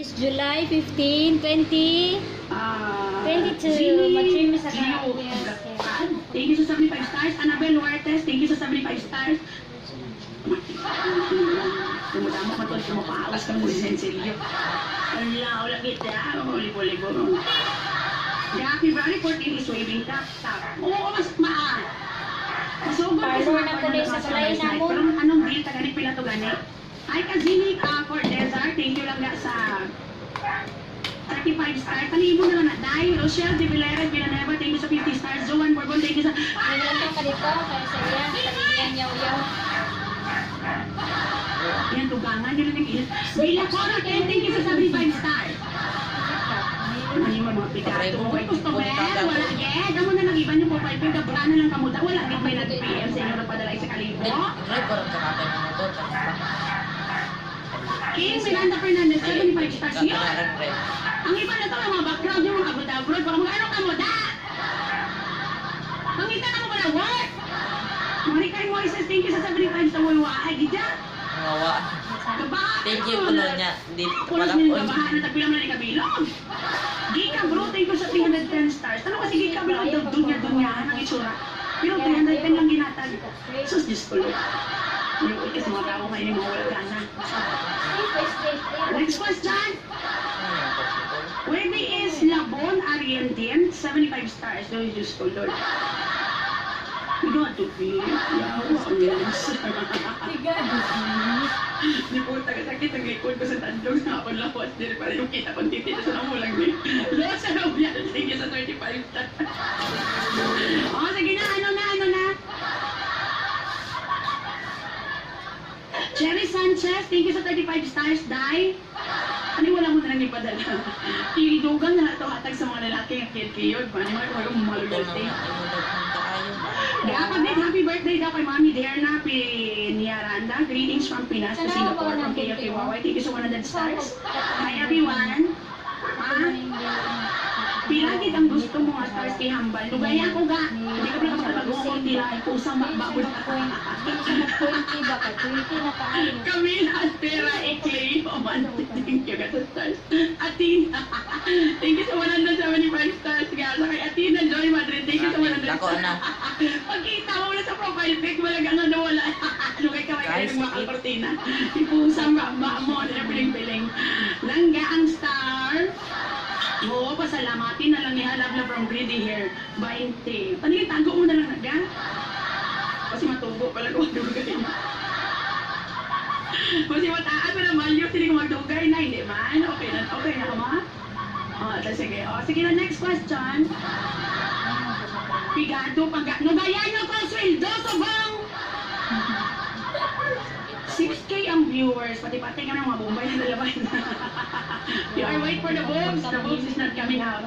It's July 15, 20 Ah, 22. Zini Mag-stream sa Gio. Yes. Thank you sa 75 stars. Annabel Huertes, thank you sa 75 stars. Dumudamo ka to, kumapaawas ka mo si Sensilio. Wala, wala kita. Libo-libo. Yeah, February 14 is waving tap tap. Oo, mas maa. Masugod ko sa Parlor mga na po na sa balay night. namon. Pero anong deal ta gani pila to gani? Hi Kazinik for Desart, thank you lang ga sa 35 stars. Tanibo na lang na. Dai, Rochelle de Villares Villanueva, thank you sa 50 stars. Joan Bourbon, thank you sa. Naglantaw ka dito, kaya sa iya, pagiging yaw-yaw. Yan, tugangan. Yun lang yung Villa Cora, thank you sa 75 stars. Ano yung mga pigado? Uy, customer, wala ged. Amo na lang iban yung profile pic, gabra na lang kamuda. Wala gid may nag-PM sa inyo nagpadala sa kalibo. Drive ko rin sa katay ng motor. Tapos pa. King Miranda Fernandez, 75 stars. Yun! Kataran drive. Ang iba na to, ang mga background yung mga abroad abroad. Baka mga ano ka mo, da! Mangita ka mo ba na work? Maricar Moises, thank you sa 75 sa Wawa. Ay, gidya. Mga wa. Kabaha. Thank you po niya. Hindi Pulos pala mo yung po. kabahan na tagpila mo na ni Kabilog. Gika bro, thank you sa 310 stars. Ano kasi Gika bro, ang dunya-dunya ang itsura. Pero 310 lang ginatag. Sus, Diyos ko Lord. Maluoy kasi mga tao ngayon yung mga wala gana. Straight by straight. Next question. Ano yung possible? Where is Labon Arientin? 75 stars. No, Diyos ko Lord. You don't have to pay. Yeah, yes. Di po, taga-sakit ang likod ko sa tandog sa akong lawas. Dili pa rin yung kita kong titi sa namulang ni. Los Robial, thank you sa 35 stars. Oh, sige na, ano na, ano na? Cherry Sanchez, thank you sa 35 stars, Dai. Ano yung wala mo na lang ipadala? Tilidugan na ito hatag sa mga lalaki ang kiyod-kiyod. Paano yung mga Ito malulute? na nga. Imong kaayo. Kapag happy birthday daw kay Mami Derna Piñaranda. Greetings from Pinas to Singapore from KFK Wawa. Thank you sa 100 stars. Hi everyone. Ha? Pila gid ang gusto mo nga stars kay Hambal. Lugay ako ga. Hindi ka pala kapag kung tila ay kusang bakbakod. Hindi siya mag-20 ba ka? 20 na kaayo. Camila Astera Ecleo Man. Thank you sa stars. Atina. Thank you sa 175 stars ga. Sa kay Atina Joy Madrid. Thank you sa 100 Dako na. Pagkita mo na sa profile pic, wala ano na wala. Lugay ka may Guys, mga kalkortina. Ipusang ba mo, nila piling-piling. Langga ang star. Oo, pasalamatin na lang ni Love Love from Greedy Hair. 20. Panigin, tago mo na lang naga. Kasi matubo pala kung magdugay na. Kasi mataas mo na malyo, sino kung magdugay na, hindi man. Okay na ma? Oh, sige. Oh, sige na, next question. Pigado pag Nugayan nyo ko sweldo subong! 6K ang viewers, pati-pati ka ng mga Bombay na dalaban. You are wait for the boobs. The boobs is not coming out.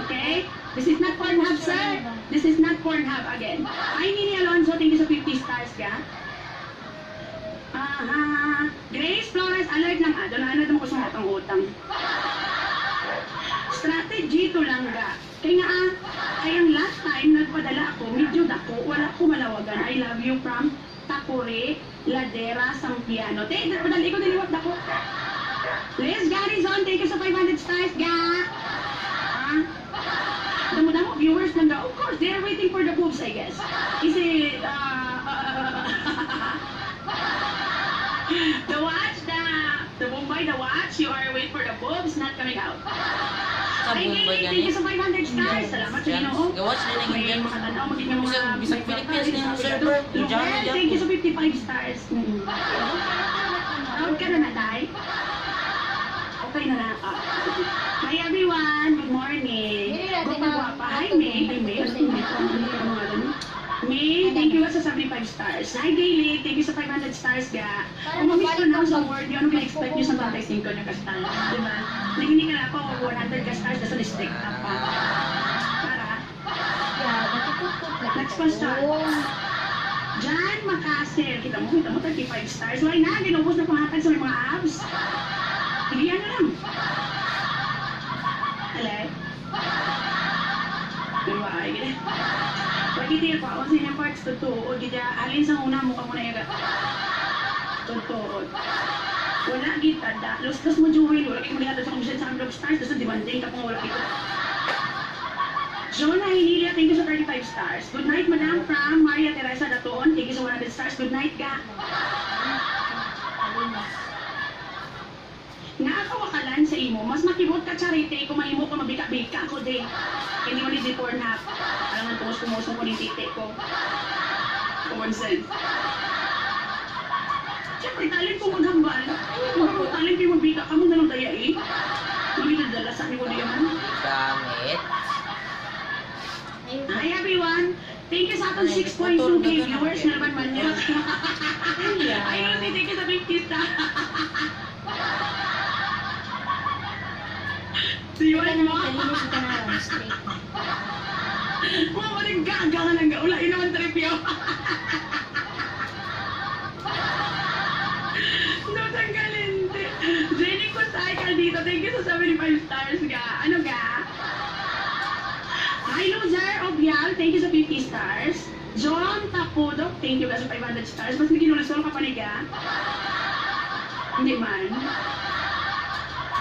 Okay? This is not Pornhub, sir. This is not Pornhub again. Hi, Nini Alonso. Thank you sa 50 stars, ka. Aha. Grace Flores, alert lang. Ah, doon na mo ko sa utang-utang. Strategy to lang ga. Kaya nga ah, kaya ang last time nagpadala ako, medyo dako, wala ko malawagan. I love you from Takure, Ladera, Sampiano. Te, padali ko diliwat dako. Liz Garrison, thank you sa 500 stars, ga. Ah? Damo-damo viewers lang ga. Of course, they're waiting for the boobs, I guess. Kasi, the watch, the Bombay, the watch, you are wait for the boobs not coming out. Sa Ay, Bombay thank gani. you sa 500 stars. Salamat sa Ginoo. Gawas na ng May Indian. mga tanaw, maging mga Bisag Pilipinas na yung server. Lubel, Indiano thank you dyan. sa 55 stars. Proud ka na na, Day? Okay na na. Ah. Hi everyone, good morning. Hindi natin Gwapa, na- gwapa. Hi May. Hi May. Ano May? May, thank you sa 75 stars. Hi Gaily, thank you sa 500 stars ga. Para Kung mabalik ma-mispronounce ang ang word yun, ano expect nyo sa 25 nyo ka star? Diba? Hindi ka na ako 100 ka stars, nasa district up pa. Para. Yeah, natikot-kot lagi Next ka question. dong. John Macaser, kita mo 35 stars. Why na? Ginubos na panghatag sa may mga abs. Sige, ano lang. Alay. Diba, ay, gina. Pagkiti ko, ako sa inyong parts, totoo. Gida, alin sa una, mukha mo na yung totoo. Wala gid tada. Los-los mo, Jewel. Wala kayo maghatag sa akong stars. Tapos demanding ka pang wala ito. Jonah Hinilia, thank you sa 35 stars. Good night, Madam, from Maria Teresa Datoon. Thank you sa 100 stars. Good night, ga. Kalinis. Nga ako wakalan sa imo, mas makibot ka charite kung mahimo ko mabika-bika ko de. Hindi mo ni si Pornhub. Alam mo, kumus-kumusong ko ni tite ko. Common sense. Siyempre, talent ko maghambal. Kung talent ko mabika ka mo na lang daya eh. Hindi dala sa akin ko diyan. Gamit. Ayun. Hi everyone! Thank you sa atong Ay, 6.2K putol na viewers ganun. na naman manyak. Ayun, thank you sa 50 stars. Ito Siwan na mo. kalinis ito na lang. Straight na. Mga walang gaga ka lang gaula. Yun naman trip yun. No, tanggalin. Jenny Kusay Caldito, thank you sa 75 stars ga. Ano ga? Hi, Loser Obial, thank you sa 50 stars. John Tapodok, thank you ga sa 500 stars. Mas may ginulusol ka pa ni ga? Hindi man.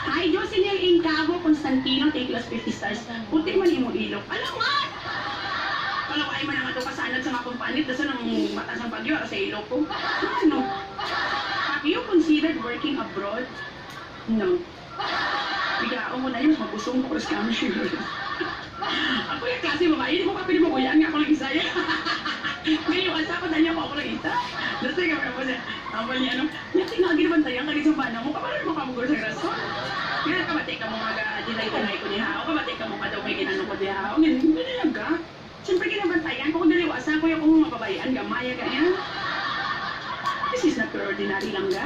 Hi, Jocelyn Incabo Constantino, thank you sa 50 stars. Puti man imo ilok. Alam mo! Wala ko ay man ang ato kasanad sa mga kumpanit, dasa ng batas ng bagyo, ara sa ilok ko. Ano? Have you considered working abroad? No. Biga, mo na yun, magusong ko scam sure. Ako yung klase babae, hindi ko pa pwede maguyan nga ako lang isa. Ngayon, kasi ako tanya ko ako lang isa. Dasa yung kamera po siya. Ang niya, ano, niya tingagi naman tayo, ang sa bana mo, kapag mo kamugol sa rason. Nga kabati ka mo mag-dinay-dinay ko niya, o kabati ka mo ka daw may ginano ko niya. O ganyan, ganyan ka. Siyempre ginabantayan ko kung daliwasa ko yung kung mapabayaan, gamaya, ganyan. This is not your ordinary lang ga.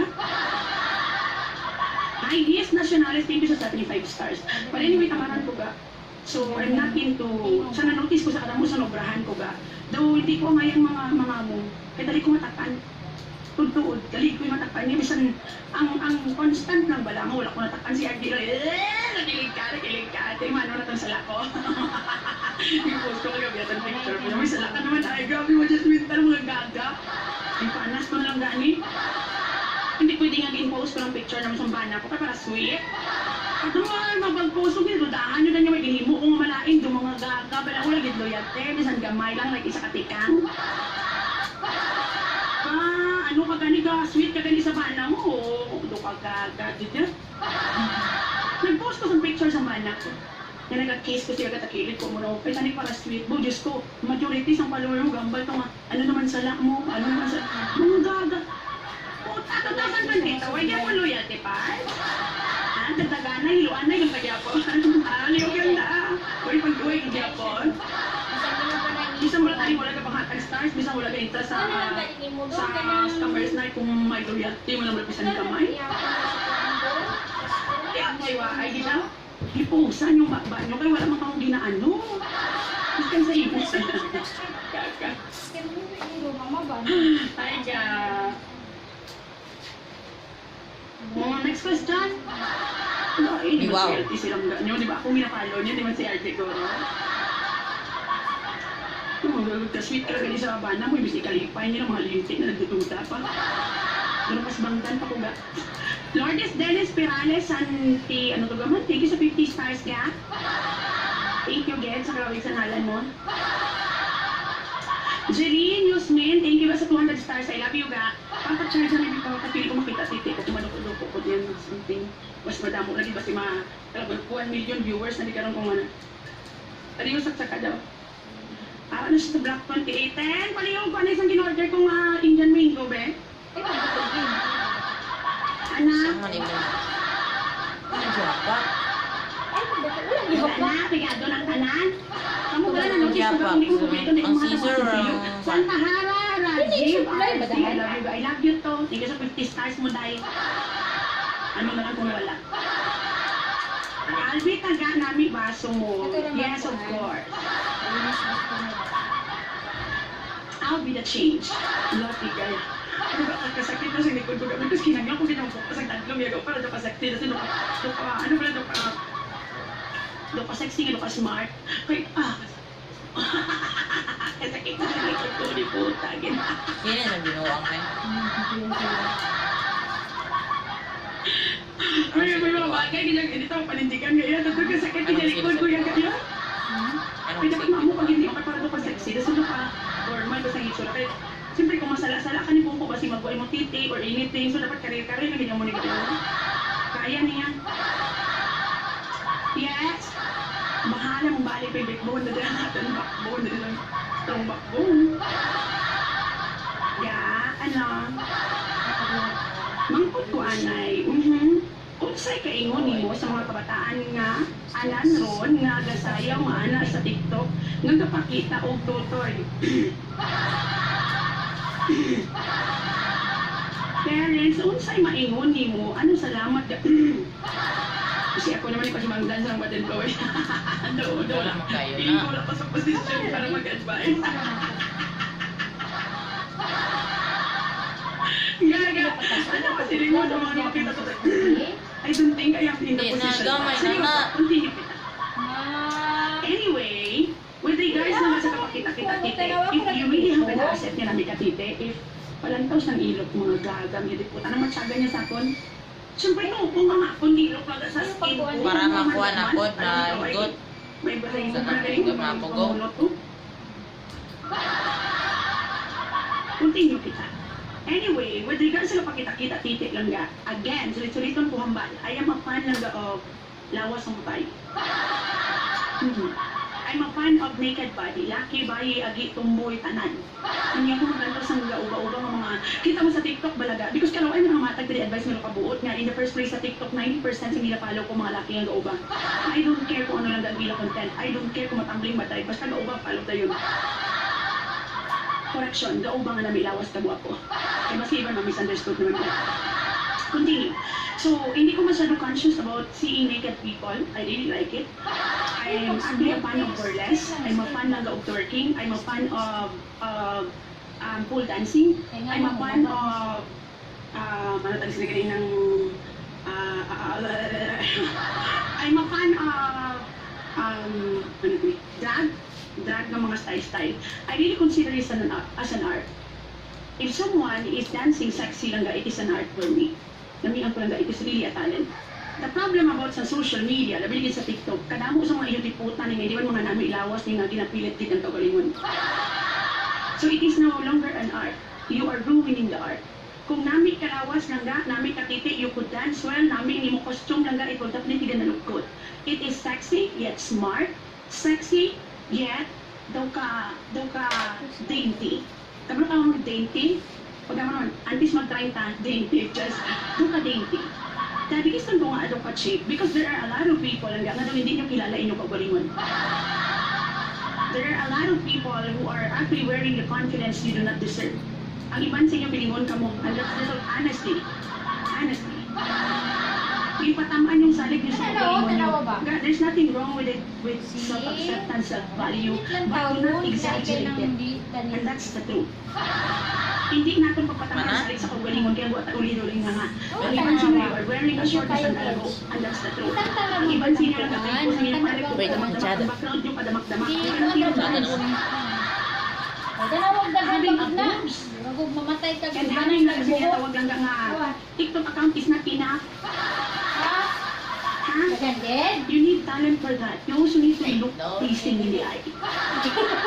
Hi, yes, Nationalis, thank you sa 75 stars. But anyway, tamaran ko ga. So, I'm not into, sa na-notice ko sa kadamo sa nobrahan ko ga. Though, hindi ko ngayon mga mo, kaya dali ko matakan. Tuod, dali ko yung matakan. Yung bisan, ang constant lang bala mo, wala ko natakan si RD lang, eh, nakilig ka, nakilig ka. Ate, mano na tong sala ko. Yung post ko kagabi atong picture ko. May sala ka naman, ay, grabe mo, Jasmine, tanong mga gaga. Ay, panas ko na lang gani. Hindi pwede nga gin-post ko ng picture ng sumbana ko, kaya para sweet. At mga mabag-post ko, ginudahan nyo na nyo, may ginhimo ko nga malain, do mga gaga, bala ko lagi loyate, bisan gamay lang, like isa katikang. Ba, ano ka gani ka, sweet ka gani sa bana mo, o do ka gaga, di ba? Nag-post ko sa picture sa bana ko. Na nag-case ko siya katakilid ko muna, kay tani para sweet mo, Diyos ko, majority sang follower mo, gambal to nga, ano naman sala mo, ano naman sa, mga gaga. Puta, 2022, why di mo loyalty pa? Ah, dagdagan na, hiluan na, yung pagyapon. Ah, liyo ganda. Uy, pag-uwi, gyapon. Bisan di mo pa na Bisan wala tayo, wala ka pang hatag stars, bisan wala ka interest sa Ano lang galing mo sa doon? Kanang- scammers night kung may loyalty mo lang malapisan ng kamay. Kaya may wa, ay gina, gipusan yung bakba nyo, kaya wala man kang ginaano. Bisan sa imo. Kaka. Ay, ga. Mga next question. Ay, di ba Wow. si RT silang ganyo? Di ba ako minapalo niya? Di ba si RT ko? Ka-sweet ka gani sa bana mo, ibig ikalipay niya ng mga lintik na nagdududa pa. Pero mas bangdan pa ko ga. Lourdes Dennis Perales Santi, ano to gaman? Thank you sa 50 stars ga. Thank you, Ged, sa kalawig sa ngalan mo. Jeline Yusmin, thank you sa 200 stars. I love you, ga. Papacharge na rin ko. Kapili ko makita titi ko. Kumaloko-loko ko din. Something. Mas madamo lagi ba si mga talagang 1 million viewers na di karon kung ano. Ano yung saksak ka daw? Para na siya sa Black 28. 10. Paliyog ko. Ano isang ginorder kong Indian mango, be? Ana. Saan man imo? Ano japa? Ana, pigado ng tanan. Kamu wala na notice ko kung hindi ko kumito, hindi ko Ang makatapos Caesar, sa iyo. Santa Hara, Rajiv, RC, I love you. I love you to. Thank you sa 50 stars mo, dahil. Ano na lang kung wala. Albi, taga nami baso mo. Ito naman Yes, po, of ah. course. I'll be the change. Lucky guy. Ano ba, kasakit na sa likod ko gabi. Tapos kinangyan ko ginawang ko sa tatlong yagaw para daw kasakit. Kasi daw ka, ano ba, daw ka sexy, daw ka smart. Kaya, kasakit na sa likod ko ni puta. Sino sa binuang ay? May mga bagay, ganyan, hindi tao panindigan ngayon. Ito ka sakit, pinalikod ko yan kaya. Anong Kaya dapat maamo pag hindi ka para ka sexy. Dasun ka normal ba sa itsura. Kaya, siyempre kung masala-sala ka ni Pungko, basi magbuhay mo titi or anything. So dapat karir-karir na ganyan mo ni Kaya niya. Yes. Bahala mong balik pa yung backbone na dyan natin. Backbone na dyan. Strong backbone. Yeah, ano? Mangkot ko anay. Unsay kaingon nimo sa mga kabataan nga anan ron nga gasayaw nga ana sa TikTok nga gapakita og tutoy? Parents, unsay maingon nimo? Ano salamat ka? Kasi ako naman yung pasimangdan sa batin ko. Do, do Wala lang. mo kayo Feeling ko na. wala pa sa position para mag-advise. Gaga, ano kasi mo sa mga nakita ko sa I don't think I am in the Hindi na, position. gamay na Seryoso, na. continue kita. Ah. Anyway, with regards naman sa kapakita-kita tite, if you really have an asset nga namin katite, if palantaw ng ilok mga gagam, yun po, tanang matyaga niya sa akon. Siyempre, no, kung nga akong ilok lang sa skin ko. Para makuha na pod na good. May bahay Sa mo nang galing higot, mapugo. Continue kita. Anyway, with regards sa kapakita-kita tite lang ga, again, sulit-suliton ko hambal, I am a fan lang ga of lawas ng babae. I'm a fan of naked body. Laki, bayi, agi, tumboy, tanan. Hindi ako maganda sa mga uba-uba nga mga kita mo sa TikTok balaga. Because karaw ay mga matag dili advice nga kabuot nga in the first place sa TikTok 90% sa nila follow ko mga laki nga gauba. I don't care kung ano lang ang ila content. I don't care kung matambling matay. Basta gauba follow tayo. Correction, gauba nga nami lawas ka guwapo. Kaya mas iba na misunderstood naman ko. Continue. So, hindi ko masyado conscious about seeing naked people. I really like it. I'm actually a fan of burlesque. I'm a fan lang of twerking. I'm a fan of pole dancing. I'm a fan of ano tawag sila kaninang I'm a fan of ano to eh, drag ng mga style-style. I really consider it as an art. If someone is dancing sexy lang ga, it is an art for me. Lamian ko lang ga, it is really a talent. The problem about sa social media, labi sa TikTok, kadamo sa mga iyong tiputan ni nga di man mga nami ilawas ni nga ginapilit gid ang kaugalingon. So it is no longer an art. You are ruining the art. Kung nami kalawas lang ga, nami katiti, you could dance well, nami nimo costume lang ga, it will definitely gonna look good. It is sexy yet smart, sexy yet daw ka dainty. Kabalo ka mag dainty? Pag ako naman, antes mag-30, dainty, just daw ka dainty. Dati gusto ko nga daw ka cheap because there are a lot of people ang nga daw hindi nyo kilala inyong kaugalingon. There are a lot of people who are actually wearing the confidence you do not deserve. Ang iban sa inyo pilingon ka mo, and that's the honesty. Honestly. Ipatamaan yung salig niyo sa Tanaw, kaugalingon niyo. tanawa ba? God, there's nothing wrong with it, with See? self-acceptance, self-value, Lang but do not tawon, exaggerate it. hindi And that's the truth. Hindi natin pagpatamaan Mana? ang salig sa kaugalingon, kaya buat uli-uli nga nga. Oo, Ang iban sa inyo, tanawa. you are wearing a short Tayo, as an alago, and that's the truth. Ang iban sa inyo, nagkakaiko sa inyo, parang Wait, damak-damak, ang background nyo, padamak-damak. Hindi You ko cannot even alam. dance. Tanawa daghan Having a pagod na. boobs Magug mamatay ka and having na kasi tinatawag lang nga TikTok account is not enough. Ha? Ha? Daghan din? You need talent for that. You also need to look No. pleasing in the eye.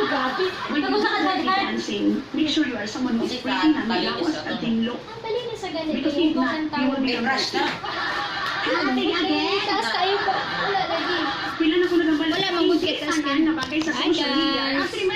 Grabe. When you Tapos do sa dirty kadaghan. dancing, make sure you are someone who is Kasi pretty na may tali lawas is at ano. tinlo. Ang dali na sa ganito. Because if not, you will May become crush dirty. na. Happy again! Taas kayo pa. Wala lagi. Pila na ko nagambal. Wala, manggod Hindi kita, tanan na bagay sa Hi, social media. guys. Actually,